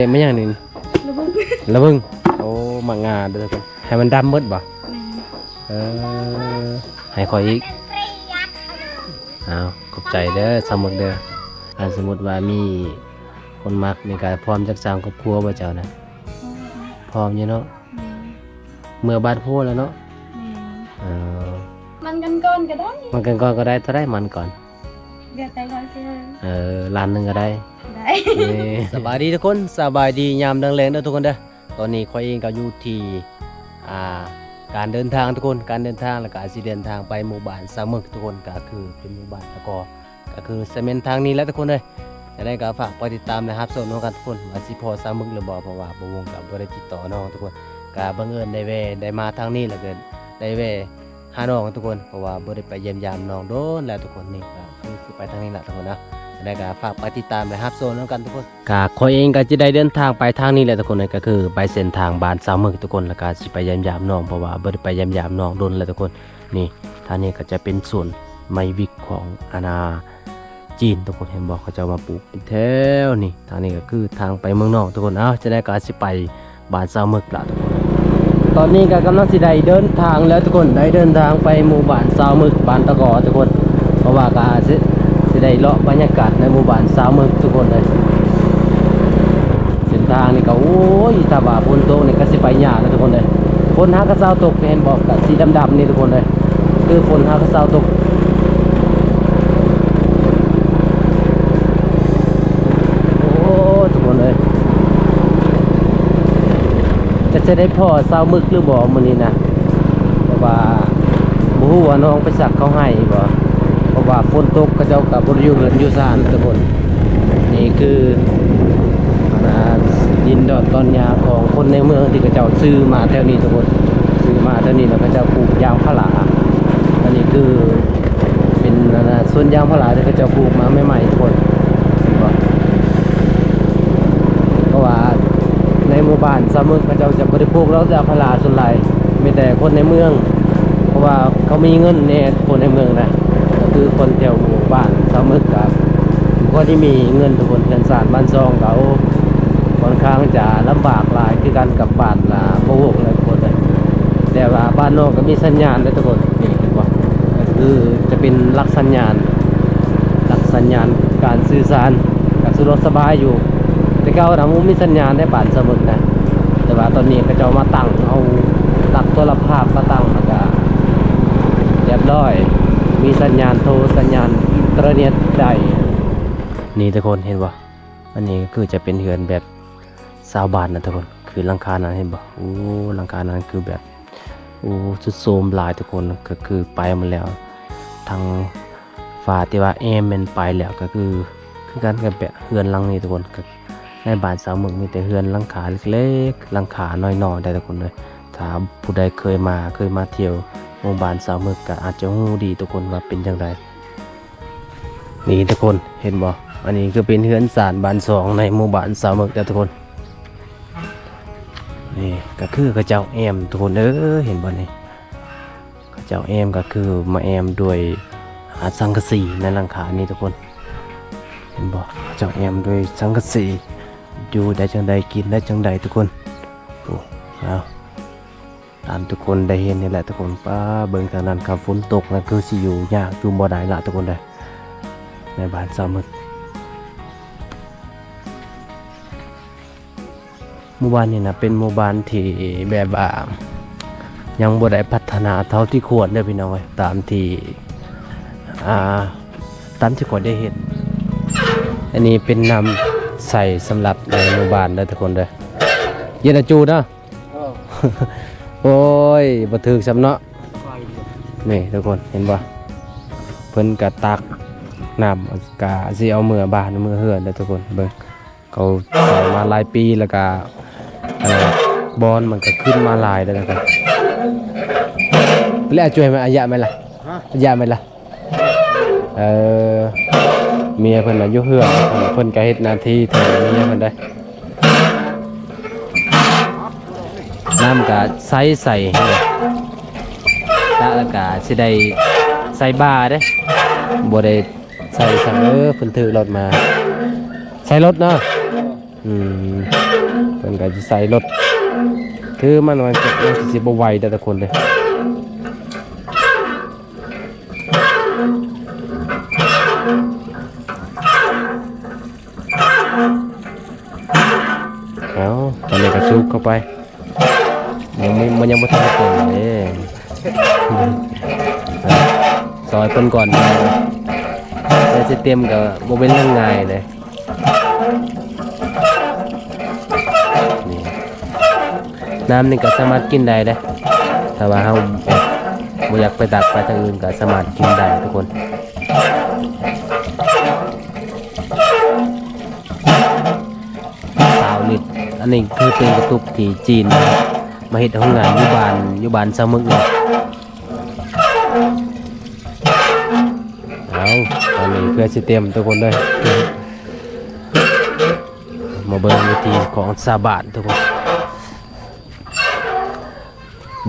ເປັນຫຍັງນີ້? ລະເບິ່ງ ລະເບິ່ງ. ໂອ້ ໝາກງາເດີ ໃຫ້ມັນດຳໝົດບໍ່? ແມ່ນ. ເອີ ໃຫ້ຂ້ອຍອີກ. ອ້າວ ຂອບໃຈເດີ ສາວເໝິກເດີ. ຖ້າສົມມຸດວ່າມີຄົນມັກນີ້ ກະພ້ອມຈັກສ້າງຄອບຄົວບໍ່ເຈົ້ານະ? ພ້ອມຢູ່ເນາະ. ແມ່ນ. ເມືອບ້ານຜົວແລ້ວເນາະ? ແມ່ນ. ເອີ ໝັ້ນກັນກ່ອນກໍໄດ້. ໝັ້ນກັນກ່ອນກໍໄດ້. ເທົ່າໃດໝັ້ນກ່ອນ? ເຫຼືອແຕ່ຮ້ອຍສິບ. ເອີ ລ້ານໜຶ່ງກໍໄດ້. ໄດ້. ເອີ ສະບາຍດີທຸກຄົນ ສະບາຍດີຍາມແລງໆເດີທຸກຄົນເດີ. ຕອນນີ້ຂ້ອຍເອງກໍຢູ່ທີ່ ອ່າ ການເດີນທາງທຸກຄົນ ການເດີນທາງ ແລ້ວກໍຊິເດີນທາງໄປໝູ່ບ້ານສາວເໝິກທຸກຄົນ ກໍຄືເປັນໝູ່ບ້ານຕະກໍ ກໍຄືເສັ້ນທາງນີ້ແຫຼະທຸກຄົນເອີຍ. ຈັ່ງໃດກໍຝາກໄປຕິດຕາມ ແລະ ຮັບຊົມນຳກັນທຸກຄົນ ວ່າຊິພໍ້ສາວເໝິກຫຼືບໍ່ ເພາະວ່າບໍ່ວົງກໍບໍ່ໄດ້ຕິດຕໍ່ນ້ອງທຸກຄົນ ກໍບັງເອີນໄດ້ແວ່ ໄດ້ມາທາງນີ້ ແລ້ວກໍໄດ້ແວ່ຫານ້ອງທຸກຄົນ ເພາະວ່າບໍ່ໄດ້ໄປຢ້ຽມຢາມນ້ອງດົນແລ້ວທຸກຄົນ. ນີ້ກໍຄືຊິໄປທາງນີ້ລະທຸກຄົນເນາະ. ຈັ່ງໃດກໍຝາກໄປຕິດຕາມ ແລະ ຮັບຊົມນຳກັນທຸກຄົນ. ກະຂ້ອຍເອງກະຈະໄດ້ເດີນທາງໄປທາງນີ້ແຫຼະທຸກຄົນເອີຍ ກະຄືໄປເສັ້ນທາງບ້ານສາວເໝິກທຸກຄົນ ແລ້ວກະຊິໄປຢ້ຽມຢາມນ້ອງ ເພາະວ່າບໍ່ໄດ້ໄປຢ້ຽມຢາມນ້ອງດົນແລ້ວທຸກຄົນ. ນີ້ ທາງນີ້ກະຈະເປັນສວນໄມ້ວິກຂອງ ອັນນ່າ ຈີນທຸກຄົນ ເຫັນບໍ່ ເຂົາເຈົ້າມາປູກເປັນແຖວນີ້. ທາງນີ້ກະຄືທາງໄປເມືອງນອກທຸກຄົນ. ເອົ້າ ຈັ່ງໃດກະຊິໄປ ບ້ານສາວເໝິກລະທຸກຄົນ. ຕອນນີ້ກໍກຳລັງຊິໄດ້ເດີນທາງແລ້ວທຸກຄົນ ໄດ້ເດີນທາງໄປໝູ່ບ້ານສາວເໝິກ ບ້ານຕະກໍທຸກຄົນ ເພາະວ່າກໍຊິ ຊິໄດ້ເລາະບັນຍາກາດໃນໝູ່ບ້ານສາວເໝິກທຸກຄົນເອີຍ. ເສັ້ນທາງນີ້ກໍ ໂອ້ຍ ຖ້າວ່າຝົນຕົກນີ້ກໍຊິໄປຍາກເລີຍທຸກຄົນເອີຍ. ຝົນຫາກະເຊົາຕົກ ເຫັນບໍ່ ກໍສີດຳໆນີ້ທຸກຄົນເອີຍ ຄືຝົນຫາກະເຊົາຕົກ. ໂອ້ ທຸກຄົນເອີຍ ຈະ ຈະໄດ້ພໍ້ສາວເໝິກຫຼືບໍ່ມື້ນີ້ນະ? ເພາະວ່າບໍ່ຮູ້ວ່ານ້ອງໄປຊັກເຂົ້າໄຮ່ບໍ່ ເພາະວ່າຝົນຕົກ ເຂົາເຈົ້າກໍບໍ່ໄດ້ຢູ່ເຮືອນຢູ່ຊານທຸກຄົນ. ນີ້ຄື ອັນນ່າ ດິນດອນຕອນຫຍ້າຂອງຄົນໃນເມືອງທີ່ເຂົາເຈົ້າຊື້ມາແຖວນີ້ທຸກຄົນ ຊື້ມາແຖວນີ້ແລ້ວເຂົາເຈົ້າປູກຢາງພາລາ. ອັນນີ້ຄື ເປັນ ອັນນ່າ ສວນຢາງພາລາທີ່ເຂົາເຈົ້າປູກມາໃໝ່ໆທຸກຄົນ ເຫັນບໍ່? ເພາະວ່າໃນໝູ່ບ້ານສາວເໝິກເຂົາເຈົ້າຈະບໍ່ໄດ້ປູກດອກຢາງພາລາສ່ວນຫຼາຍ ມີແຕ່ຄົນໃນເມືອງ ເພາະວ່າເຂົາມີເງິນແດ່ ຄົນໃນເມືອງນະ ກໍຄືຄົນແຖວໝູ່ບ້ານສາວເໝິກກໍບໍ່ຄ່ອຍໄດ້ມີເງິນທຸກຄົນ. ເຮືອນຊານບ້ານຊ່ອງກໍ ໂອ້ ຂ້ອນຂ້າງຈະລຳບາກຫຼາຍຄືກັນກັບບ້ານ ອ່າ ບໍ່ວົງແຫຼະທຸກຄົນເອີຍ. ແຕ່ວ່າບ້ານນ້ອງກໍມີສັນຍານເດ້ທຸກຄົນ ນີ້ເຫັນບໍ່? ກໍຄືຈະເປັນຫຼັກສັນຍານ ຫຼັກສັນຍານການສື່ສານ ກໍສະດວກສະບາຍຢູ່. ແຕ່ເກົ່ານະ ບໍ່ມີສັນຍານໃນບ້ານສາວເໝິກນະ ແຕ່ວ່າຕອນນີ້ເຂົາເຈົ້າມາຕັ້ງເອົາຫຼັກໂທລະພາບມາຕັ້ງ ແລ້ວກໍຮຽບຮ້ອຍ ມີສັນຍານໂທ ສັນຍານອິນເຕີເນັດໄດ້. ນີ້ທຸກຄົນເຫັນບໍ່? ອັນນີ້ກໍຄືຈະເປັນເຮືອນແບບຊາວບ້ານນະທຸກຄົນ ຄືຫຼັງຄານັ້ນເຫັນບໍ່? ໂອ້ ຫຼັງຄານັ້ນຄືແບບ ໂອ້ ຊຸດໂຊມຫຼາຍທຸກຄົນ ກໍຄືໄປໝົດແລ້ວ ທັງຝາທີ່ວ່າແອ້ມແມ່ນໄປແລ້ວ ກໍຄື ຄືກັນກັບແບບເຮືອນຫຼັງນີ້ທຸກຄົນ. ໃນບ້ານສາວເໝິກມີແຕ່ເຮືອນຫຼັງຄາເລັກໆ ຫຼັງຄານ້ອຍໆ ໄດ໋ທຸກຄົນເອີຍ. ຖ້າຜູ້ໃດເຄີຍມາ ເຄີຍມາທ່ຽວໝູ່ບ້ານສາວເໝິກ ກໍອາດຈະຮູ້ດີທຸກຄົນວ່າເປັນຈັ່ງໃດ. ນີ້ທຸກຄົນເຫັນບໍ່? ອັນນີ້ຄືເປັນເຮືອນຊານບ້ານຊ່ອງໃນໝູ່ບ້ານສາວເໝິກເດີທຸກຄົນ. ນີ້ກໍຄືເຂົາເຈົ້າແອ້ມທຸກຄົນເອີຍ ເຫັນບໍ່ນີ້? ເຂົາເຈົ້າແອ້ມກໍຄືມາແອ້ມດ້ວຍ ອ່າ ສັງກະສີໃນຫຼັງຄານີ້ທຸກຄົນ ເຫັນບໍ່? ເຂົາເຈົ້າແອ້ມດ້ວຍສັງກະສີ ຢູ່ໄດ້ຈັ່ງໃດ ກິນໄດ້ຈັ່ງໃດທຸກຄົນ. ໂອ້ ເອົາ ຕາມທຸກຄົນໄດ້ເຫັນນີ້ແຫຼະທຸກຄົນ. ປ້າ ເບິ່ງທາງນັ້ນ ຄັນຝົນຕົກນັ້ນຄືຊິຢູ່ຍາກ ຢູ່ບໍ່ໄດ້ລະທຸກຄົນເດີ ໃນບ້ານສາວເໝິກ. ໝູ່ບ້ານນີ້ນະ ເປັນໝູ່ບ້ານທີ່ແບບວ່າຍັງບໍ່ໄດ້ພັດທະນາເທົ່າທີ່ຄວນເດີພີ່ນ້ອງເອີຍ ຕາມທີ່ ອ່າ ຕາມທີ່ຂ້ອຍໄດ້ເຫັນ. ອັນນີ້ເປັນນ້ຳໃສສຳລັບໃນໝູ່ບ້ານເດີທຸກຄົນເດີ ເຢັນອາຈູເນາະ. ໂອ້ຍ ບໍ່ຖືກຊ້ຳເນາະ. ນີ້ທຸກຄົນເຫັນບໍ່? ເພິ່ນກະຕັກນ້ຳ ກະຊິເອົາເມືອບ້ານເມືອເຮືອນເດີທຸກຄົນ. ເບິ່ງ ເຂົາໃສ່ມາຫຼາຍປີແລ້ວກະ ເອີ ບອນມັນກະຂຶ້ນມາຫຼາຍແລ້ວນະ. ແລ້ວອາຈວຍມາ ອາຍະແມ່ນລະ? ອາຍະແມ່ນລະ? ເອີ ເມຍເພິ່ນນະຢູ່ເຮືອນ ເພິ່ນກະເຮັດໜ້າທີ່ແທນເມຍເພິ່ນໄດ໋. ນ້ຳກະໃສໃສ ຕາລະກະຊິໄດ້ໃສ່ບ່າເດ້ ບໍ່ໄດ້ໃສ່ສຳ. ເອີ ເພິ່ນຖືລົດມາ ໃສ່ລົດເນາະ. ອືມ ເພິ່ນກໍຊິໃສ່ລົດ ຖືມັນ ມັນ ມັນຊິບໍ່ໄຫວເດີ້ທຸກຄົນເດີ້. ເອົາ ຕອນນີ້ກໍສູບເຂົ້າໄປ ຍັງບໍ່ ມັນຍັງບໍ່ທັນໄດ້ເປັນເດ້ ຊ່ອຍເພິ່ນກ່ອນ ແຕ່ຊິເຕັມກໍບໍ່ເປັນເລື່ອງງ່າຍເດ້. ນີ້ ນ້ຳນີ້ກໍສາມາດກິນໄດ້ເດ້ ຖ້າວ່າເຮົາບໍ່ຢາກໄປຕັກໄປທາງອື່ນກໍສາມາດກິນໄດ້ທຸກຄົນ. ຊາວລິດ ອັນນີ້ຄືເປັນກະຕຸກທີ່ຈີນມາເຮັດໂຮງງານຢູ່ບ້ານ ຢູ່ບ້ານຊາວໝຶກເນາະ. ເອົາ ຕອນນີ້ເພື່ອຊິເຕັມທຸກຄົນເດີ ມາເບິ່ງວິທີຂອງຊາວບ້ານທຸກຄົນ.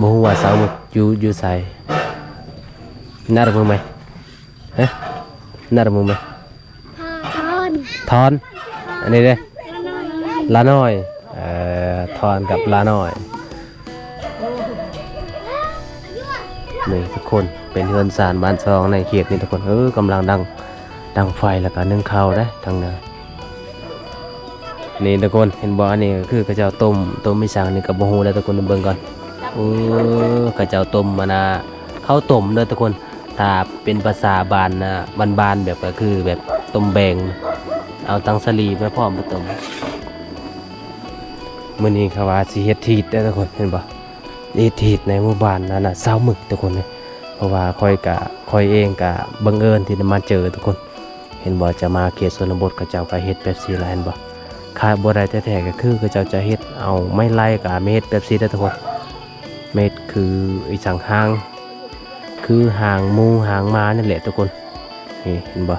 ບໍ່ຮູ້ວ່າຊາວໝຶກຢູ່ ຢູ່ໃສ ນັດມືໄໝ ຮະ ນັດມືໄໝ ທອນ ທອນ ອັນນີ້ເດ້ ລານ້ອຍ ເອີ ທອນກັບລານ້ອຍ. ນີ້ທຸກຄົນ ເປັນເຮືອນຊານບ້ານຊ່ອງໃນເຂດນີ້ທຸກຄົນ ເອີ ກຳລັງດັງ ດັງໄຟ ແລ້ວກໍໜຶ້ງເຂົ້າເດ້ທາງໜ້າ. ນີ້ທຸກຄົນ ເຫັນບໍ່ ອັນນີ້ກໍຄືເຂົາເຈົ້າຕົ້ມ ຕົ້ມອີ່ສັງນີ້ກໍບໍ່ຮູ້ແລ້ວທຸກຄົນ ເບິ່ງກ່ອນ. ເອີ ເຂົາເຈົ້າຕົ້ມ ອັນນ່າ ເຂົ້າຕົ້ມເດີທຸກຄົນ ຖ້າເປັນພາສາບ້ານນະ ບ້ານໆ ແບບກໍຄືແບບຕົ້ມແບງ ເອົາຕັງສາລີໄປພ້ອມໄປຕົ້ມ. ມື້ນີ້ເຂົາວ່າຊິເຮັດຮີດເດີທຸກຄົນ ເຫັນບໍ່ ເຮັດຮີດໃນໝູ່ບ້ານນັ້ນນະ ຊາວໝຶກທຸກຄົນເອີຍ. ເພາະວ່າຂ້ອຍກະ ຂ້ອຍເອງກະບັງເອີນທີ່ໄດ້ມາເຈີທຸກຄົນ ເຫັນບໍ່ ຈະມາເຂດຊົນນະບົດ ເຂົາເຈົ້າກໍເຮັດແບບຊີ້ລະ ເຫັນບໍ່. ຂາດບໍ່ໄດ້ແທ້ໆ ກໍຄືເຂົາເຈົ້າຈະເຮັດເອົາໄມ້ໄລ່ ກໍມາເຮັດແບບຊີ້ເດີທຸກຄົນ. ເຮັດຄືອີ່ສັງ ຫາງ ຄືຫາງໝູຫາງໝານີ້ແຫຼະທຸກຄົນ. ນີ້ເຫັນບໍ່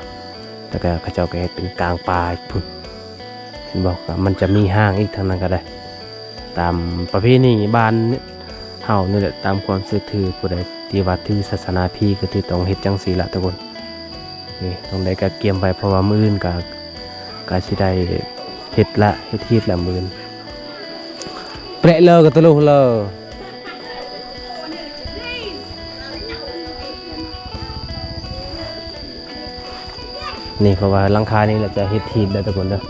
ແລ້ວກໍເຂົາເຈົ້າກໍເຮັດເປັນກາງປ່າພຸ້ນ ເຫັນບໍ່. ກໍມັນຈະມີຫາງອີກທາງນັ້ນກໍໄດ້ ຕາມປະເພນີບ້ານເຮົານີ້ແຫຼະ ຕາມຄວາມເຊື່ອຖື ຜູ້ໃດທີ່ວ່າຖືສາສະໜາພີກໍຖືຕ້ອງເຮັດຈັ່ງຊີ້ລະທຸກຄົນ. ນີ້ ຕ້ອງໄດ້ກະກຽມໄວ້ ເພາະວ່າມື້ອື່ນກະ ກະຊິໄດ້ເຮັດລະ ເຮັດຮີດລະມື້ອື່ນ. ແປະເລີກະຕະລຸເລີ ນີ້ ເພາະວ່າຫຼັງຄານີ້ລະຈະເຮັດຮີດແລ້ວທຸກຄົນເດີ ກ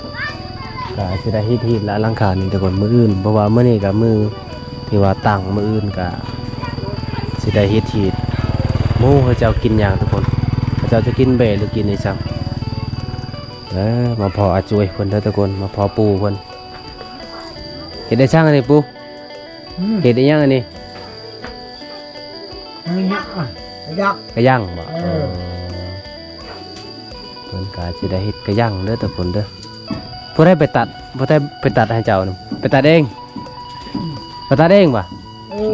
ະຊິໄດ້ເຮັດຮີດລະຫຼັງຄານີ້ທຸກຄົນ ມື້ອື່ນ ເພາະວ່າມື້ນີ້ກະມື້ ທີ່ວ່າຕັ້ງ ມື້ອື່ນກະຊິໄດ້ເຮັດຮີດ. ໝູເຂົາເຈົ້າກິນຫຍັງທຸກຄົນ ເຂົາເຈົ້າຈະກິນແບ້ ຫຼືກິນອີ່ສັງ. ເອີ ມາພໍ້ອາຈວຍເພິ່ນເດີທຸກຄົນ ມາພໍ້ປູ່ເພິ່ນ. ເຮັດໄດ້ສັງອັນນີ້ປູ່? ອືມ ເຮັດອີ່ຫຍັງອັນນີ້? ກະຍັງ ກະຍັງບໍ? ເອີ ເອີ ເພິ່ນກະຊິໄດ້ເຮັດກະຍັງເດີທຸກຄົນເດີ. ຜູ້ໃດໄປຕັດ ຜູ້ໃດໄປຕັດໃຫ້ເຈົ້ານີ້ ໄປຕັດເອງ ໄປຕັດເອງບໍ່? ເອີ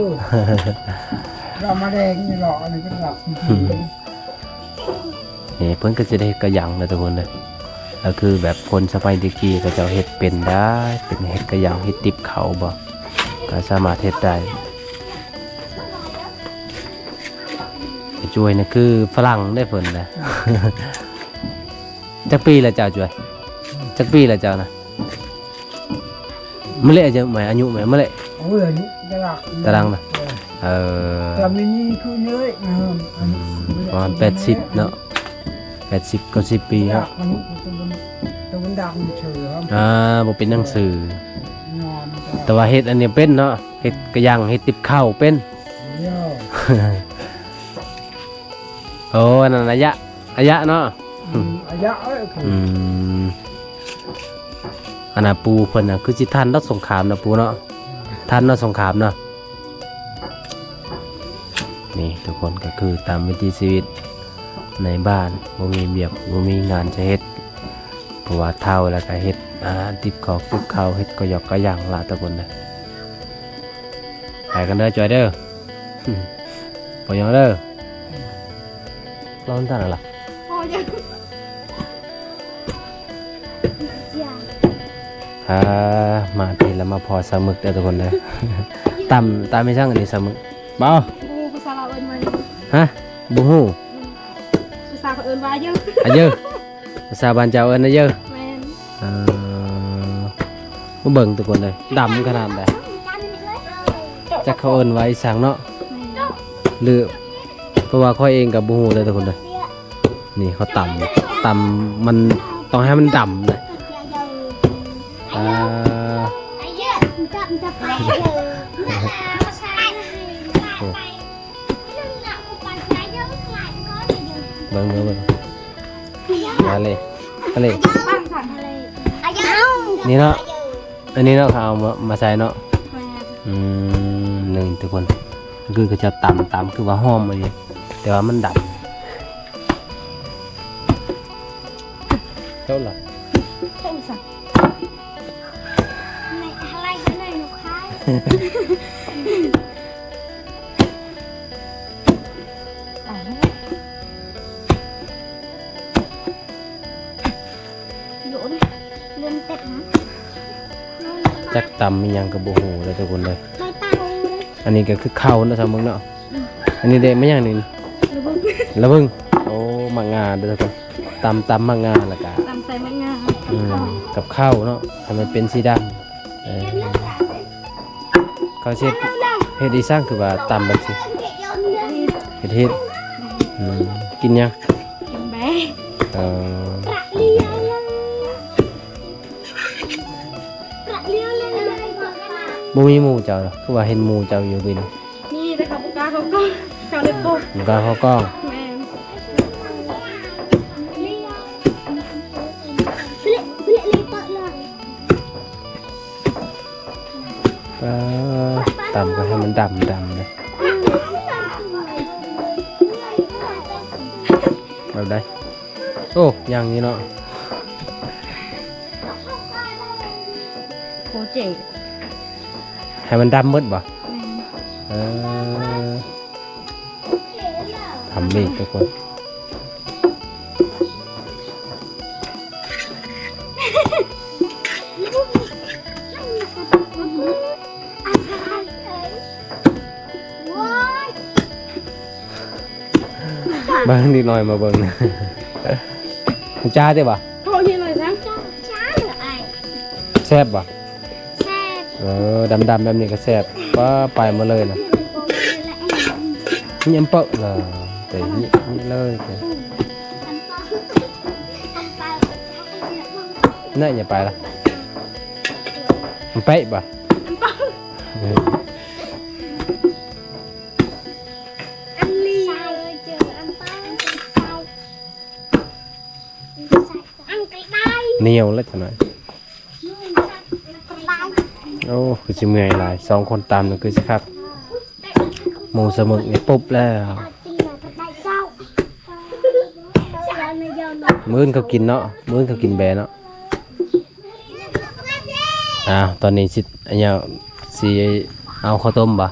ລາມາແດງນີ້ເລາະ ອັນນີ້ກໍລັກ ເອີ ເພິ່ນກໍຊິໄດ້ເຮັດກະຍັງເດີທຸກຄົນເດີ. ກໍຄືແບບຄົນສະໄໝແຕ່ກີ້ເຂົາເຈົ້າເຮັດເປັນໄດ໋ ເປັນເຮັດກະຍັງ ເຮັດຕິບເຂົ້າບໍ ກໍສາມາດເຮັດໄດ້. ໄອ້ຈ້ວຍນີ້ຄືຝຣັ່ງເດ້ເພິ່ນນະ. ຈັກປີລະເຈົ້າຈ້ວຍ? ຈັກປີລະເຈົ້ານະ? ມະເລະອາຍຸແມ່ ອາຍຸແມ່ມະເລະ? ໂອ້ຍ ອາຍຸຕະຫຼັງ ຕະຫຼັງນະ. ເອີ ເອີ ແຕ່ມີນີ້ຄືເລີຍ ເອີ ອືມ ປະມານແປດສິບເນາະ ແປດສິບ ເກົ້າສິບປີເນາະ. ອາ ບໍ່ເປັນໜັງສື ແຕ່ວ່າເຮັດອັນນີ້ເປັນເນາະ ເຮັດກະຍັງ ເຮັດຕິບເຂົ້າເປັນ. ໂອ້ ອັນນັ້ນອາຍະ ອາຍະເນາະ. ອືມ ອາຍະເອີຍ ອືມ ອັນນ່າ ປູ່ເພິ່ນນະ ຄືຊິທັນດອກສົງຄາມນະປູ່ເນາະ. ອືມ ທັນເນາະສົງຄາມເນາະ. ນີ້ທຸກຄົນ ກໍຄືຕາມວິຖີຊີວິດໃນບ້ານ ບໍ່ມີວຽກ ບໍ່ມີງານຈະເຮັດ ເພາະວ່າເຖົ້າແລ້ວກໍເຮັດອາຫານຕິບຄອກຕິບເຂົ້າ ເຮັດກະຢອກກະຢ່າງລະທຸກຄົນເດີ. ໄປກັນເດີ ຈ້ອຍເດີ ບໍ່ຫຍັງເດີ. ລອງທ່ານລະ ພໍຍັງ ອ່າ ມາພີ້ລະມາພໍ້ສາວໝຶກເດີທຸກຄົນເດີ. ຕຳ ຕຳອີ່ສັງອັນນີ້ສາວໝຶກ? ບໍ່ ບໍ່ຮູ້ພາສາລາວເອີ້ນວ່າຫຍັງ. ຮະ ບໍ່ຮູ້? ອືມ ພາສາເຂົາເອີ້ນວ່າອາເຢີ ອາເຢີ. ພາສາບ້ານເຈົ້າເອີ້ນອາເຢີ. ແມ່ນ. ເອີ ເບິ່ງທຸກຄົນເອີຍ ດຳຂະໜາດໃດ ຈັກເຂົາເອີ້ນວ່າອີ່ສັງເນາະ ຫຼື ເພາະວ່າຂ້ອຍເອງກໍບໍ່ຮູ້ເດີທຸກຄົນເດີ. ນີ້ເຂົາຕຳ ຕຳມັນຕ້ອງໃຫ້ມັນດຳນະ. ອ່າ ໂອ້ ເບິ່ງ ເບິ່ງ ເບິ່ງ ມາເລີຍ ມາເລີຍ ນີ້ເນາະ. ອັນນີ້ເນາະ ເຂົາເອົາມາ ມາໃສ່ເນາະ. ແມ່ນ ອືມ ນີ້ທຸກຄົນ ຄືເຂົາເຈົ້າຕຳ ຕຳຄືວ່າຫອມອີ່ຫຼີ ແຕ່ວ່າມັນດຳ. ເຈົ້າລະ ເຈົ້າລະ ຈັກຕຳອີ່ຫຍັງກໍບໍ່ຮູ້ເດີທຸກຄົນເດີ. ອັນນີ້ກໍຄືເຂົ້າເນາະ ຊາວເມືອງເນາະ. ອັນນີ້ເດ້ ແມ່ນຫຍັງນີ້? ລະເບິ່ງ ລະເບິ່ງ. ໂອ້ ໝາກງາເດີທຸກຄົນ ຕຳ ຕຳໝາກງາ ແລ້ວກະ ຕຳໃສ່ໝາກງາ ອືມ ກັບເຂົ້າເນາະ ໃຫ້ມັນເປັນສີດຳ. ເອີ ເຂົາຊິເຮັດ ເຮັດອີ່ສັງຄືວ່າຕຳແບບຊີ້ ເຮັດ ເຮັດ ອືມ ກິນຫຍັງ? ກິນແບ. ເອີ ບໍ່ມີໝູ່ເຈົ້າ ຄືວ່າເຫັນໝູ່ເຈົ້າຢູ່ວິນ? ມີ ແຕ່ເຂົາບໍ່ກ້າເຂົ້າກ້ອງ ເຂົາເລີຍປົບ ບໍ່ກ້າເຂົ້າກ້ອງ. ແມ່ນ ປາ ຕຳກໍໃຫ້ມັນດຳ ດຳເລີຍ ແບບໃດ? ໂອ້ ຢ່າງນີ້ເນາະ ໂຄເຈ ໃຫ້ມັນດຳໝົດບໍ່? ແມ່ນ ເອີ ທຳເບກທຸກຄົນ. ເບິ່ງເດັກນ້ອຍມາເບິ່ງ ຈາຕິບໍ່? ເຂົາເຮັດໜ້ອຍຊະ ແຊບບໍ່? ແຊບ ເອີ ດຳໆ ແບບນີ້ກໍແຊບ. ປ້າ ໄປໝົດເລີຍນະ ນີ້ອຳເປິລະ ແຕ່ນີ້ ນີ້ເລີຍ ນະ ຢ່າໄປລະ ມັນເປະບໍ່? ໜຽວແລ້ວຈັ່ງໃດ. ໂອ້ ຄືຊິເມື່ອຍຫຼາຍ ສອງຄົນຕຳນີ້ຄືຊິຄັກ. ໝູສະໝຶກນີ້ປຸບແລ້ວ ມື້ອື່ນເຂົາກິນເນາະ ມື້ອື່ນເຂົາກິນແບເນາະ. ອ້າວ ຕອນນີ້ຊິ ອັນຫຍັງ ຊິເອົາເຂົ້າຕົ້ມບໍ່?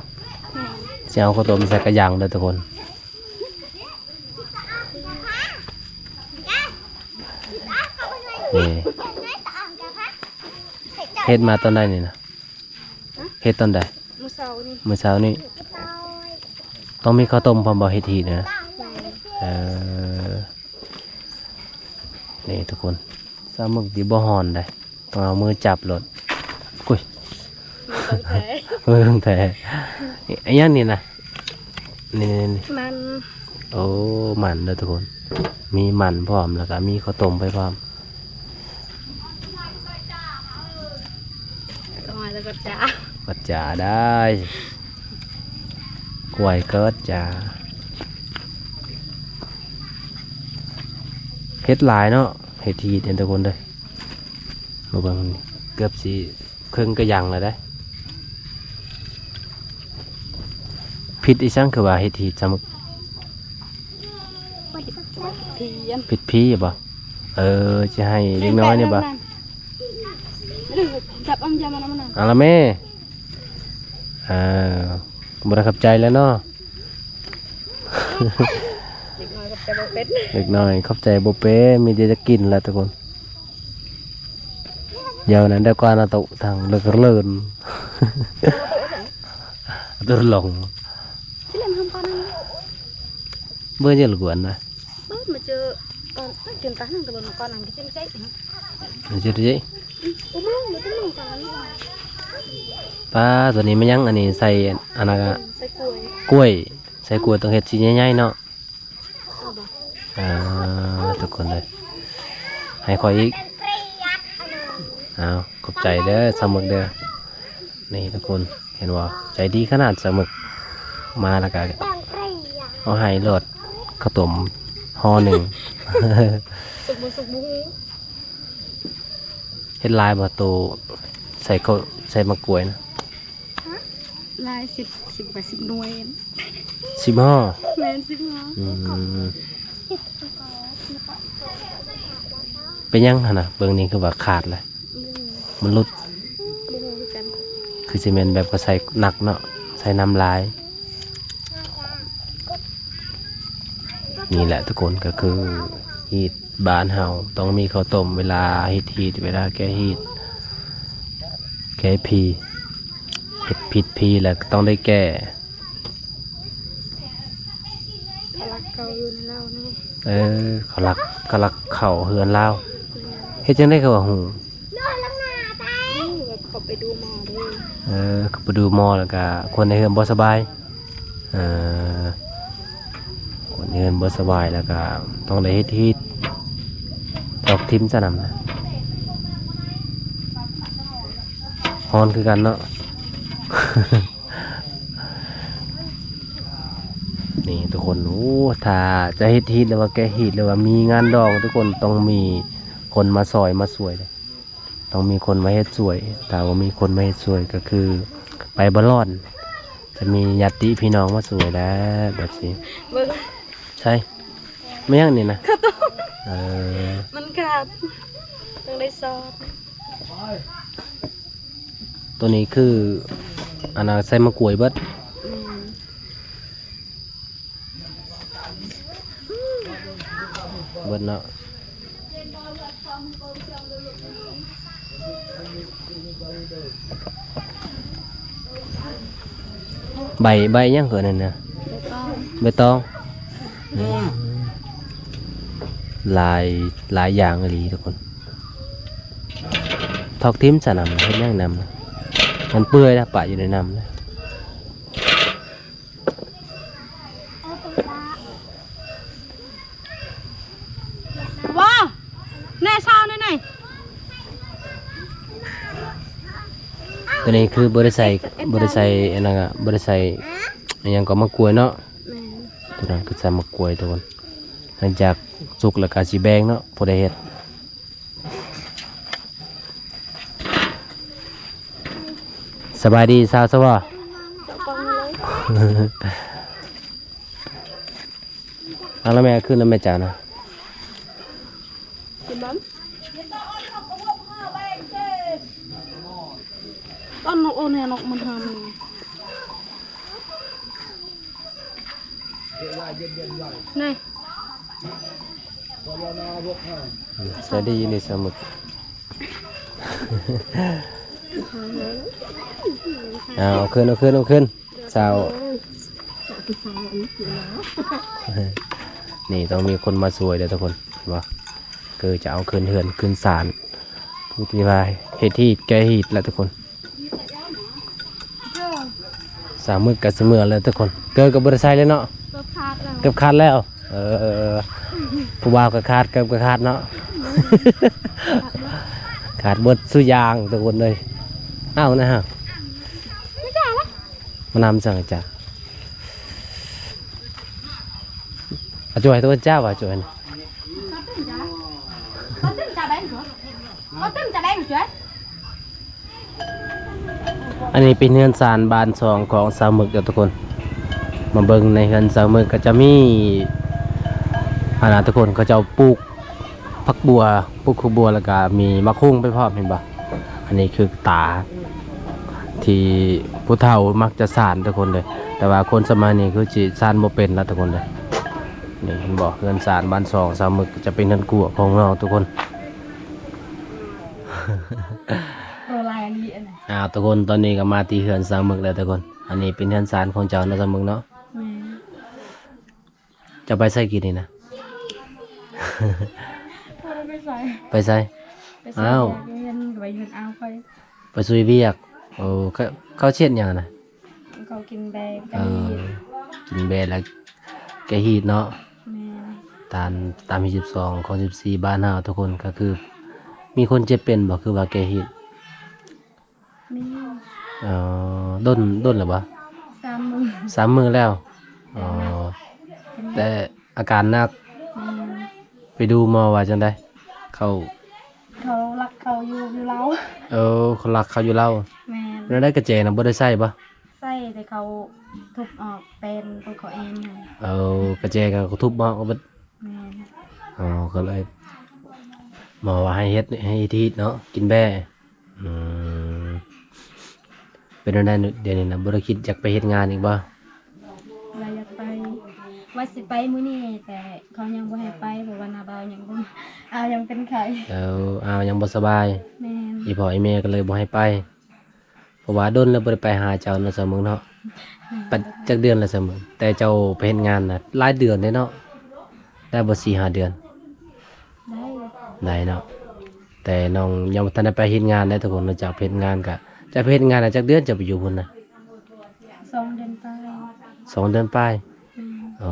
ຊິເອົາເຂົ້າຕົ້ມໃສ່ກະຢາງເດີທຸກຄົນ. ນີ້ ເຮັດມາຕອນໃດນີ້ນະ? ຮະ? ເຮັດຕອນໃດ? ມື້ເຊົ້ານີ້ ມື້ເຊົ້ານີ້. ຕ້ອງມີເຂົ້າຕົ້ມພ້ອມບໍ່ ເຮັດຮີດນະ? ແມ່ນ ເອີ ນີ້ທຸກຄົນ ສາໝຶກດີບໍ່ຮ້ອນໃດ ຕ້ອງເອົາມືຈັບໂລດ. ອຸ້ຍ ມືຂອງແທ້ ມືຂອງແທ້. ອີ່ຫຍັງນີ້ນະ? ນີ້ໆໆ ມັນ ໂອ້ ມັນເດີທຸກຄົນ ມີມັນພ້ອມ ແລ້ວກໍມີເຂົ້າຕົ້ມໄປພ້ອມ. ກໍມາແລ້ວກໍຈ້າ ກໍຈ້າໄດ້ ກວຍກໍຈ້າ. ເຮັດຫຼາຍເນາະ ເຮັດຮີດເດ້ທຸກຄົນເດີ. ມາເບິ່ງ ເກືອບຊິເຄິ່ງກະຢາງແລ້ວເດ້. ຜິດອີ່ສັງຄືວ່າເຮັດຮີດສາໝຶກ? ຜິດຜີບໍ? ເອີ ຊິໃຫ້ເດັກນ້ອຍນີ້ບໍ? ເອົາລະແມ່. ເອີ ບໍ່ໄດ້ຂອບໃຈແລ້ວເນາະ. ເດັກນ້ອຍຂອບໃຈບໍ່ເປັນ ເດັກນ້ອຍຂອບໃຈບໍ່ເປັນ ມີແຕ່ຈະກິນແຫຼະທຸກຄົນ. ດຽວນັ້ນ ດຽວກ່ອນນະ ໂຕະທາງເລິກເລີນ ໂຕະລົງ ເບິ່ງເຈົ້າລະກວນນະ ເບິ່ງມາເຈີກ່ອນ ກິນຕາໜຶ່ງ ແຕ່ເບິ່ງມາກ່ອນນັ້ນ ກິນໃຈ ມາເຈີໃຈ. ປ້າ ຕົວນີ້ແມ່ນຫຍັງ? ອັນນີ້ໃສ່ອັນນັ້ນກະ ໃສ່ກ້ວຍ ກ້ວຍ ໃສ່ກ້ວຍຕ້ອງເຮັດຊິໃຫຍ່ໆເນາະ. ເອົາບໍ່? ອ່າ ທຸກຄົນເອີຍ ໃຫ້ຂ້ອຍອີກ. ເອົາ ຂອບໃຈເດີ ສາວໝຶກເດີ. ນີ້ທຸກຄົນ ເຫັນບໍ່? ໃຈດີຂະໜາດສາວໝຶກ. ມາແລ້ວກະເອົາໃຫ້ໂລດ ເຂົ້າຕົ້ມຫໍ່ໜຶ່ງ. ສຸກບໍ່ສຸກບໍ່ຮູ້. ເຮັດຫຼາຍບໍ່ ໂຕໃສ່ເຂົ້າ ໃສ່ໝາກກ້ວຍນະ? ຫຼາຍ ສິບ ສິບ ສິບໜ່ວຍ. ສິບຫໍ່? ແມ່ນ ສິບຫໍ່. ອືມ ເປັນຫຍັງຫັ້ນນະ? ເບິ່ງນີ້ຄືວ່າຂາດລະ ອືມ ມັນຫຼຸດ. ບໍ່ຮູ້ຄືກັນ ຄືຊິແມ່ນແບບເຂົາໃສ່ໜັກເນາະ ໃສ່ນ້ຳຫຼາຍ. ນີ້ແຫຼະທຸກຄົນ ກໍຄືຮີດບ້ານເຮົາ ຕ້ອງມີເຂົ້າຕົ້ມເວລາເຮັດຮີດ ເວລາແກະຮີດ ແກະພີ ເຮັດຜິດພີແລ້ວກໍຕ້ອງໄດ້ແກ້. ເຂົາລັກເຂົ້າເຮືອນລາວນີ້. ເອີ ເຂົາລັກ ເຂົາລັກເຂົ້າເຮືອນລາວ. ແມ່ນ. ເຮັດຈັ່ງໃດເຂົາວ່າຮູ້? ຮູ້ແບບເຂົາໄປດູໝໍເດ້. ເອີ ເຂົາໄປດູໝໍແລ້ວກະຄົນໃນເຮືອນບໍ່ສະບາຍ. ເອີ ຄົນໃນເຮືອນບໍ່ສະບາຍແລ້ວກະຕ້ອງໄດ້ເຮັດຮີດ ຖອກຖິ້ມຊະນຳນະ. ຮ້ອນຄືກັນເນາະ. ນີ້ທຸກຄົນ ໂອ້ ຖ້າຈະເຮັດຮີດ ຫຼືວ່າແກະຮີດ ຫຼືວ່າມີງານດອງ ທຸກຄົນຕ້ອງມີຄົນມາຊ່ອຍມາຊ່ວຍເດ້ ຕ້ອງມີຄົນມາເຮັດຊ່ວຍ. ຖ້າບໍ່ມີຄົນມາເຮັດຊ່ວຍກໍຄືໄປບໍ່ລອດ ຈະມີຍາດຕິພີ່ນ້ອງມາຊ່ວຍແລ້ວແບບຊີ້. ເບິ່ງ ໃຊ່ ແມ່ນຫຍັງນີ້ນະ? ເຂົ້າຕົ້ມ. ເອີ ມັນຂາດ ຕ້ອງໄດ້ຊອດ. ຕົວນີ້ຄືອັນນ່າ ໃສ່ໝາກກ້ວຍເບິດ. ແມ່ນ ເບິດເນາະ. ໃບ ໃບຫຍັງເອີ້ນນັ້ນນະ? ໃບຕອງ. ໃບຕອງ. ອືມ ຫຼາຍ ຫຼາຍຢ່າງອີ່ຫຼີທຸກຄົນ. ຖອກຖິ້ມຊະນຳ ເຮັດຫຍັງນຳ ມັນເປື່ອຍລະ ປະຢູ່ໃນນ້ຳນະ. ວ້າວ ແນ່ຊາວແນ່ໄນ. ຕົວນີ້ຄືບໍ່ໄດ້ໃສ່ ບໍ່ໄດ້ໃສ່ອັນນັ້ນ ບໍ່ໄດ້ໃສ່ ອີ່ຫຍັງກໍໝາກກ້ວຍເນາະ. ແມ່ນ ຕົວນັ້ນຄືໃສ່ໝາກກ້ວຍທຸກຄົນ. ຫຼັງຈາກສຸກແລ້ວກໍຊິແບ່ງເນາະ ຜູ້ໃດເຮັດ. ສະບາຍດີສາວສະວໍ. ເອົາລະແມ່ ຄືນນຳແມ່ຈານະ. ກິນບໍ່? ຕອນນົກໂອແນນົກມັນຫາມ. ນີ້ ໃຈດີນີ້ສາວໝຶກ. ເອົາ ເອົາຄືນ ເອົາຄືນ ເອົາຄືນ ສາວ. ນີ້ຕ້ອງມີຄົນມາຊ່ວຍເດີທຸກຄົນ ເຫັນບໍ່? ຄືຈະເອົາຄືນເຮືອນຄືນຊານ ຜູ້ທີ່ວ່າເຮັດຮີດແກະຮີດລະທຸກຄົນ. ສາວໝຶກກໍຊິເມືອແລ້ວທຸກຄົນ. ເກີບກໍບໍ່ໄດ້ໃສ່ເລີຍເນາະ. ເກີບຂາດແລ້ວ ເກີບຂາດແລ້ວ. ເອີ ຜູ້ບ່າວກໍຂາດ ເກີບກໍຂາດເນາະ. ຂາດເບິດສູ່ຢ່າງທຸກຄົນເອີຍ. ເອົານະຮະ ມານຳຈັ່ງຈະ ອາຈອຍຕົວຈ້າວ່າຈອຍ. ອັນນີ້ເປັນເຮືອນຊານບ້ານຊ່ອງຂອງສາວໝຶກເດີທຸກຄົນ. ມາເບິ່ງໃນເຮືອນສາວໝຶກກໍຈະມີ ອັນນະທຸກຄົນ ເຂົາເຈົ້າປູກຜັກບົ່ວ ປູກຜັກບົ່ວ ແລ້ວກໍມີໝາກຫຸ່ງໄປພ້ອມ ເຫັນບໍ່? ອັນນີ້ຄືຕາທີ່ຜູ້ເຖົ້າມັກຈະສານທຸກຄົນເດີ ແຕ່ວ່າຄົນສະໄໝນີ້ຄືຊິສານບໍ່ເປັນລະທຸກຄົນເດີ. ນີ້ເຫັນບໍ່? ເຮືອນຊານບ້ານຊ່ອງສາວໝຶກຈະເປັນເຮືອນກົວຂອງເຮົາທຸກຄົນ. ໂອ້ ຫຼາຍອີ່ຫຼີອັນນີ້. ອ້າວ ທຸກຄົນ ຕອນນີ້ກໍມາທີ່ເຮືອນສາວໝຶກແລ້ວທຸກຄົນ. ອັນນີ້ເປັນເຮືອນຊານຂອງເຈົ້າເນາະ ສາວໝຶກເນາະ. ແມ່ນ. ເຈົ້າໄປໃສກີ້ນີ້ນະ? ບໍ່ໄດ້ໄປໃສ. ໄປໃສ? ໄປໃສ? ອ້າວ ເຮັດວຽກຢູ່ເຮືອນ ໄປເຮືອນອ້າວຂ້ອຍ ໄປຊ່ວຍວຽກ. ໂອ້ ເຂົາ ເຂົາເຮັດຫຍັງນະ? ເຂົາກິນແບ້ ເອີ ກິນແບ້ແລ້ວແກ້ຮີດເນາະ. ແມ່ນ ຕາມ ຕາມຮີດສິບສອງ ຂອງສິບສີ່ບ້ານເຮົາທຸກຄົນ ກໍຄືມີຄົນເຈັບເປັນບໍ່ ຄືວ່າແກ້ຮີດ? ມີ. ເອີ ດົນ ດົນແລ້ວບໍ່? ສາມມື້ ສາມມື້ແລ້ວ. ອໍ ແຕ່ອາການໜັກ. ແມ່ນ. ໄປດູໝໍວ່າຈັ່ງໃດ? ເຂົາ ເຂົາລັກເຂົາຢູ່ ຢູ່ລາວ. ເອີ ເຂົາລັກເຂົາຢູ່ລາວ. ແມ່ນ. ແນວໃດ ກະແຈນະ ບໍ່ໄດ້ໃສ່ບໍ່? ໃສ່ ແຕ່ເຂົາທຸບອອກ ແປນຕົວເຂົາເອງ. ເອີ ກະແຈກໍທຸບອອກເບິດ. ແມ່ນ. ອໍ ກໍເລີຍໝໍວ່າໃຫ້ເຮັດ ໃຫ້ເຮັດຮີດເນາະ ກິນແບ້. ອືມ ເປັນແນວໃດດຽວນີ້ນະ ບໍ່ໄດ້ຄິດຢາກໄປເຮັດງານອີກບໍ່? ວ່າຢາກໄປ ວ່າຊິໄປມື້ນີ້ ແຕ່ເຂົາຍັງບໍ່ໃຫ້ໄປ ເພາະວ່ານ້າບ່າວຍັງບໍ່ ອ້າວຍັງເປັນໄຂ້. ເອີ ອ້າວຍັງບໍ່ສະບາຍ. ແມ່ນ. ອີ່ພໍ່ອີ່ແມ່ກໍເລີຍບໍ່ໃຫ້ໄປ ເພາະວ່າດົນແລ້ວບໍ່ໄດ້ໄປຫາເຈົ້າເນາະ ສາວເມືອງເນາະ. ແມ່ນ. ປັດ ຈັກເດືອນແລ້ວ ສາວເມືອງ? ແຕ່ເຈົ້າໄປເຮັດງານນະ ຫຼາຍເດືອນເດ້ເນາະ. ໄດ້ບໍ່ ສີ່ຫ້າເດືອນ? ໄດ້ ໄດ້ເນາະ. ແຕ່ນ້ອງຍັງບໍ່ທັນໄດ້ໄປເຮັດງານເດ້ທຸກຄົນ. ນອກຈາກໄປເຮັດງານກະ ຈະໄປເຮັດງານນະ ຈັກເດືອນ ຈະໄປຢູ່ພຸ້ນນະ? ສອງເດືອນປາຍ. ສອງເດືອນປາຍ. ອືມ.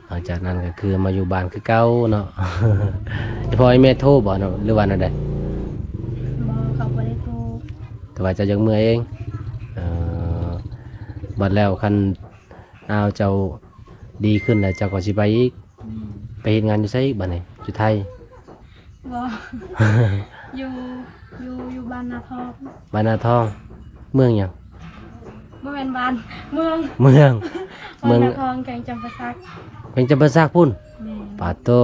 ອໍ ຫຼັງຈາກນັ້ນກໍຄືມາຢູ່ບ້ານຄືເກົ່າເນາະ. ອີ່ພໍ່ອີ່ແມ່ໂທບໍ່ເນາະ ຫຼືວ່າແນວໃດ? ບໍ່ ເຂົາບໍ່ໄດ້ໂທ. ແຕ່ວ່າເຈົ້າຢາກເມືອເອງ. ເອີ ບັດແລ້ວຄັນ ອ້າວ ເຈົ້າດີຂຶ້ນແລ້ວ ເຈົ້າກໍຊິໄປອີກ. ແມ່ນ. ໄປເຮັດງານຢູ່ໃສອີກບັດນີ້? ຢູ່ໄທ? ບໍ່ ຢູ່ ຢູ່ ຢູ່ບ້ານນາທອງ. ບ້ານນາທອງ ເມືອງຫຍັງ? ບໍ່ແມ່ນບ້ານ ເມືອງ. ເມືອງ ບ້ານນາທອງ ແຂວງຈຳປາສັກ. ແຂວງຈຳປາສັກພຸ້ນ? ແມ່ນ. ປາດໂທ້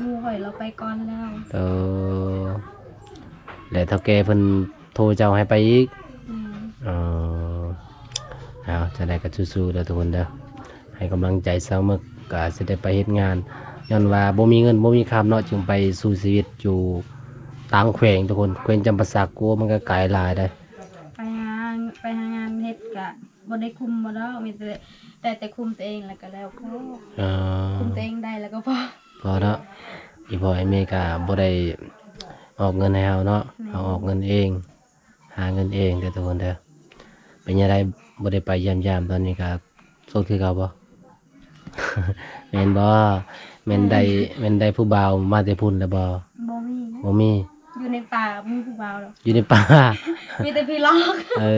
ໝູ່ຂ້ອຍລາວໄປກ່ອນແລ້ວ. ເອີ ແລະເຖົ້າແກ່ເພິ່ນໂທເຈົ້າໃຫ້ໄປອີກ? ແມ່ນ. ເອີ ເອົາ ຈັ່ງໃດກໍສູ້ໆເດີທຸກຄົນເດີ ໃຫ້ກຳລັງໃຈສາວເມິກ ກໍຊິໄດ້ໄປເຮັດງານ ຍ້ອນວ່າບໍ່ມີເງິນບໍ່ມີຄຳເນາະ ຈຶ່ງໄປສູ້ຊີວິດຢູ່ຕ່າງແຂວງທຸກຄົນ. ແຂວງຈຳປາສັກ ໂອ້ ມັນກໍໄກຫຼາຍເດ້. ໄປຫາ ໄປຫາງານເຮັດກະ ບໍ່ໄດ້ຄຸມບໍ່ດອກ ມີແຕ່ ແຕ່ ແຕ່ຄຸມຕົວເອງແລ້ວກໍແລ້ວພໍ. ເອີ ຄຸມຕົວເອງໄດ້ແລ້ວກໍພໍ ພໍເນາະ. ອີ່ພໍ່ອີ່ແມ່ກໍບໍ່ໄດ້ອອກເງິນໃຫ້ເຮົາເນາະ. ແມ່ນ. ເຮົາອອກເງິນເອງ ຫາເງິນເອງເດີທຸກຄົນເດີ. ເປັນຈັ່ງໃດ ບໍ່ໄດ້ໄປຢ້ຽມຢາມ ຕອນນີ້ກໍໂສດຄືເກົ່າບໍ່? ແມ່ນບໍ່? ແມ່ນໄດ້ ແມ່ນໄດ້ຜູ້ບ່າວມາແຕ່ພຸ້ນແລ້ວບໍ່? ບໍ່ມີ. ບໍ່ມີ. ຢູ່ໃນປ່າບໍ່ມີຜູ້ບ່າວດອກ. ຢູ່ໃນປ່າ ມີແຕ່ຜີຫຼອກ. ເອີ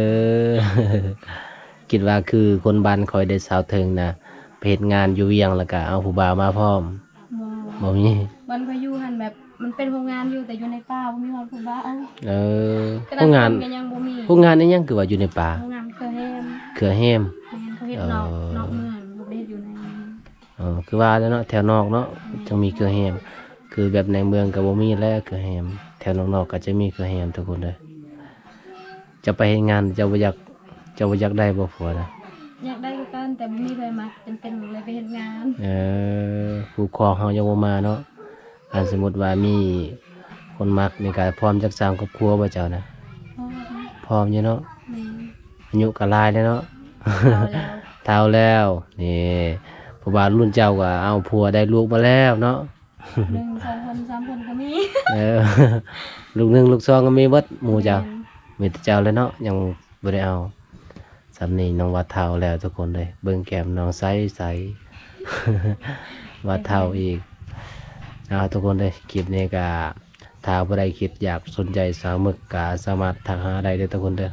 ຄິດວ່າຄືຄົນບ້ານຂ້ອຍເດ້ ສາວເທິງນະ ໄປເຮັດງານຢູ່ວຽງ ແລ້ວກະເອົາຜູ້ບ່າວມາພ້ອມ. ບໍ່ ບໍ່ມີ. ບ່ອນຂ້ອຍຢູ່ຫັ້ນແບບ ມັນເປັນໂຮງງານຢູ່ ແຕ່ຢູ່ໃນປ່າ ບໍ່ມີຮອດຜູ້ບ່າວ. ເອີ ໂຮງງານ ໂຮງງານອີ່ຫຍັງຄືວ່າຢູ່ໃນປ່າ? ໂຮງງານເຄືອແຮມ. ເຄືອແຮມ. ແມ່ນ ເຂົາເຮັດນອກ ເອີ ນອກເມືອງ ບໍ່ໄດ້ເຮັດຢູ່ໃນ. ເອີ ຄືວ່າແລ້ວເນາະ ແຖວນອກເນາະ ແມ່ນ ຈັ່ງມີເຄືອແຮມ. ຄືແບບໃນເມືອງກໍບໍ່ມີແຫຼະເຄືອແຮມ ແຖວນອກໆກໍຈະມີເຄືອແຮມທຸກຄົນເດີ. ເຈົ້າໄປເຮັດງານ ເຈົ້າບໍ່ຢາກ ເຈົ້າບໍ່ຢາກໄດ້ບໍ່ຜົວນະ? ຢາກໄດ້ຄືກັນ ແຕ່ບໍ່ມີໃຜມັກ ຈຳເປັນເລີຍໄປເຮັດງານ. ເອີ ຄູ່ຄອງເຮົາຍັງບໍ່ມາເນາະ. ຄັນສົມມຸດວ່າມີຄົນມັກນີ້ກໍພ້ອມຈັກສ້າງຄອບຄົວບໍ່ເຈົ້ານະ? ພ້ອມ. ພ້ອມຢູ່ເນາະ. ແມ່ນ. ອາຍຸກໍຫຼາຍແລ້ວເນາະ. ເຖົ້າແລ້ວ. ເຖົ້າແລ້ວ ນີ້ ເພາະວ່າລຸ້ນເຈົ້າກໍເອົາຜົວໄດ້ລູກມາແລ້ວເນາະ. ໜຶ່ງ ສອງຄົນ ສາມຄົນກໍມີ. ເອີ ລູກໜຶ່ງ ລູກສອງກໍມີເບິດ ໝູ່ເຈົ້າ. ແມ່ນ. ມີແຕ່ເຈົ້າແຫຼະເນາະ ຍັງບໍ່ໄດ້ເອົາ. ສ່ຳນີ້ນ້ອງວ່າເຖົ້າແລ້ວທຸກຄົນເອີຍ ເບິ່ງແກ້ມນ້ອງໃສໆ ວ່າເຖົ້າອີກ. ເອົາ ທຸກຄົນເອີຍ ຄລິບນີ້ກໍ ຖ້າຜູ້ໃດຄິດຢາກສົນໃຈສາວເມິກ ກໍສາມາດທັກຫາໄດ້ເດີທຸກຄົນເດີ.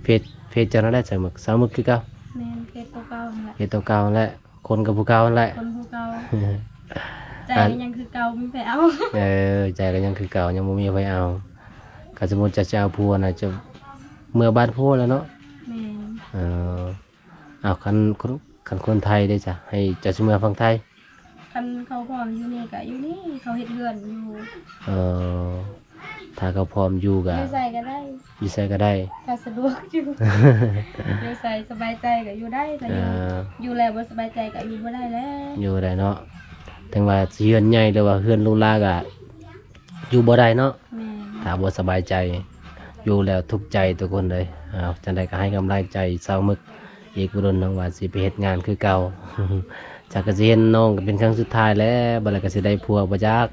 ເຟສ ເຟສເຈົ້ານັ້ນແຫຼະສາວເມິກ ສາວເມິກຄືເກົ່າ. ແມ່ນ ເຟສຕົວເກົ່ານັ້ນແຫຼະ ເຟສຕົວເກົ່ານັ້ນແຫຼະ ຄົນກໍຜູ້ເກົ່ານັ້ນແຫຼະ ຄົນຜູ້ເກົ່າ. ໃຈກໍຍັງຄືເກົ່າ ມີໃຜເອົາ. ເອີ ໃຈກໍຍັງຄືເກົ່າ ຍັງບໍ່ມີໃຜເອົາ. ຄັນສົມມຸດເຈົ້າຊິເອົາຜົວນະ ເຈົ້າເມືອບ້ານຜົວແລ້ວເນາະ. ແມ່ນ. ເອີ ເອົາ ຄັນ ຄັນຄົນໄທເດ້ຊະ ໃຫ້ເຈົ້າຊິເມືອຝັ່ງໄທ? ຄັນເຂົາພ້ອມຢູ່ນີ້ກະຢູ່ນີ້ ເຂົາເຮັດເຮືອນຢູ່. ເອີ ຖ້າເຂົາພ້ອມຢູ່ກະ ຢູ່ໃສກະໄດ້ ຢູ່ໃສກະໄດ້ ຖ້າສະດວກຢູ່ ຢູ່ໃສສະບາຍໃຈກະຢູ່ໄດ້ ຖ້າຢູ່ ເອີ ຢູ່ແລ້ວບໍ່ສະບາຍໃຈກະຢູ່ບໍ່ໄດ້ແລ້ວ ຢູ່ບໍ່ໄດ້ເນາະ. ເຖິງວ່າຊິເຮືອນໃຫຍ່ ຫຼືວ່າເຮືອນຫຼູຫຼາກະ ຢູ່ບໍ່ໄດ້ເນາະ. ແມ່ນ. ຖ້າບໍ່ສະບາຍໃຈ ຢູ່ແລ້ວທຸກໃຈທຸກຄົນເອີຍ. ເອົາ ຈັ່ງໃດກໍໃຫ້ກຳລັງໃຈສາວເມິກອີກບໍ່ດົນ ນ້ອງວ່າຊິໄປເຮັດງານຄືເກົ່າ. ຈັກກໍຊິເຫັນນ້ອງກໍເປັນຄັ້ງສຸດທ້າຍແລ້ວ ບັດແລ້ວກໍຊິໄດ້ຜົວບໍ່ຈັກ.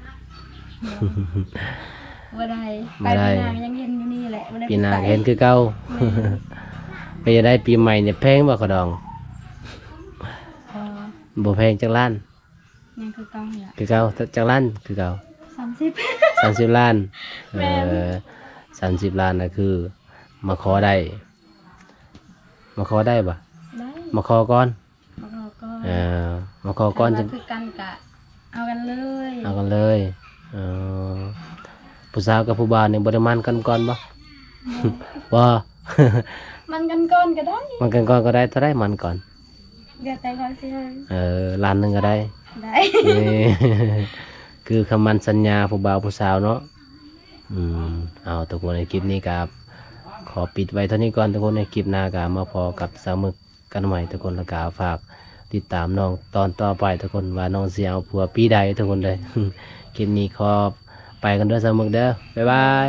ແມ່ນ. ບໍ່ໄດ້ ບໍ່ໄດ້ ໄປປີໜ້າກໍຍັງເຫັນຢູ່ນີ້ແຫຼະ ບໍ່ໄດ້ ປີໜ້າກໍເຫັນຄືເກົ່າ ແມ່ນ ເປັນຈັ່ງໃດ ປີໃໝ່ນີ້ແພງບໍ່ ເຂົ້າດອງ? ບໍ່ ບໍ່ແພງ ຈັກລ້ານ? ຍັງຄືເກົ່ານີ້ແຫຼະ ຄືເກົ່າ ຈັກລ້ານ? ຄືເກົ່າ ສາມສິບ ສາມສິບລ້ານ ແມ່ນ ເອີ ສາມສິບລ້ານນະ ຄືມາຂໍໄດ້ ມາຂໍໄດ້ບໍ່? ໄດ້ ມາຂໍກ່ອນ ມາຂໍກ່ອນ ເອີ ມາຂໍກ່ອນ ຄັນວ່າຄືກັນກະເອົາກັນເລີຍ ເອົາກັນເລີຍ ເອີ ຜູ້ສາວກັບຜູ້ບ່າວນີ້ບໍ່ໄດ້ໝັ້ນກັນກ່ອນບໍ່? ບໍ່ ບໍ່ ໝັ້ນກັນກ່ອນກໍໄດ້ ໝັ້ນກັນກ່ອນກໍໄດ້ ເທົ່າໃດໝັ້ນກ່ອນ? ແລ້ວແຕ່ເຂົາຊິໃຫ້ ເອີ ລ້ານໜຶ່ງກໍໄດ້ ໄດ້ ນີ້ ຄືຄຳໝັ້ນສັນຍາຜູ້ບ່າວຜູ້ສາວເນາະ ອືມ ເອົາ ທຸກຄົນ ໃນຄລິບນີ້ກໍຂໍປິດໄວ້ເທົ່ານີ້ກ່ອນ ທຸກຄົນ ໃນຄລິບໜ້າກໍມາພໍ້ກັບສາວມຶກກັນໃໝ່ ທຸກຄົນ ແລ້ວກໍຝາກຕິດຕາມນ້ອງຕອນຕໍ່ໄປ ທຸກຄົນ ວ່ານ້ອງຊິເອົາຜົວປີໃດ ທຸກຄົນເດີ ຄລິບນີ້ຂໍໄປກ່ອນເດີ ສາວມຶກເດີ ບາຍບາຍ.